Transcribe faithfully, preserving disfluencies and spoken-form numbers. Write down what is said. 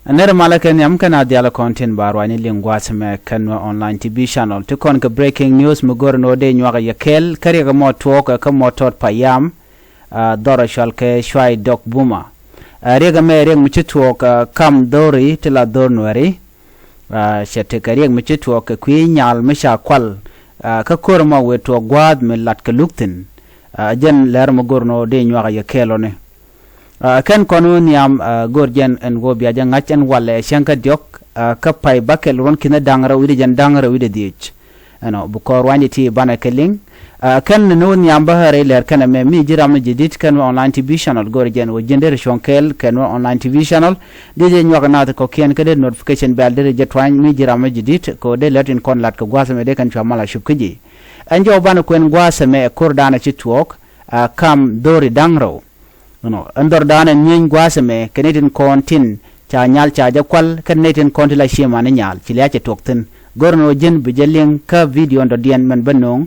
Nɛr malä kɛ nhiam kɛn a dhial kɔn tin ba ruacni liŋ gua̱a̱th mɛ kɛn wä online T V channel ti kɔn kɛ breaking news mi go̱r ni wä dee nyuak yɛ kɛɛl kä riɛk mɔ tuɔɔk kä mɔ tɔt payam. Dhɔr cual kɛ cuay dɔk buma. Riɛk mɛ riɛk mi ci tuɔɔk kam dhori ti la dhor nuɛri. Cɛ tekɛ riɛk mi ci tuɔɔk kɛ kui̱ nyal mi ca kual kä ko̱r mɔ wëë tuɔɔk gua̱a̱th mi lat kɛ luk thi̱n. Jɛn lɛr mi go̱r ni wä dee nyuak yɛ kɛɛl ɔni. Kɛn kɔn wä nhiam go̱r jɛn ɛn wä bia jɛ ŋa̱c ɛn walɛ cäŋ kä diɔ̱k kä pay bakɛl ruɔ̱n ki̱n da̱ŋ rɛw wi̱cdɛ jɛn da̱ŋ rɛw wi̱cdɛ dhiec. Ɛnɔ bi kɔɔr wanydi ti banɛ kɛ liŋ. Kɛn ni wä nhiam bä ɣäri lɛr kɛn ɛmɛ mi ji̱ ram mi ji̱ di̱t kɛn wä online T V channel go̱r jɛn wä ji̱n deri cuɔ̱ŋ kɛɛl kɛn wä online T V channel. Dee jɛ nyuak nath kɔkiɛn kä dee notification bell deri jɛ tuany mi ji̱ ram mi ji̱ di̱t kɛ wä dee lɛr tin kɔn lat kɛ gua̱th ɛmɛ dee kɛn cua mal a cup kä ji̱. Ɛn jɔw banɛ kuɛn gua̱th ɛmɛ ɛ ko̱r danɛ ci tuɔɔk kam dhori da̱ŋ rɛw. Ɛn dhɔr da̱a̱n ɛn nyieeny gua̱a̱th ɛmɛ kɛ ni tin kɔn tin ca nyal ca jɛ kual kɛ ni tin kɔn ti la cieman ni nyal ci liac cɛ tuɔk thi̱n. Gör ni wä ji̱n bi jɛ liŋ kä video ɛn dɔ̱diɛn mɛn bä no̱o̱ŋ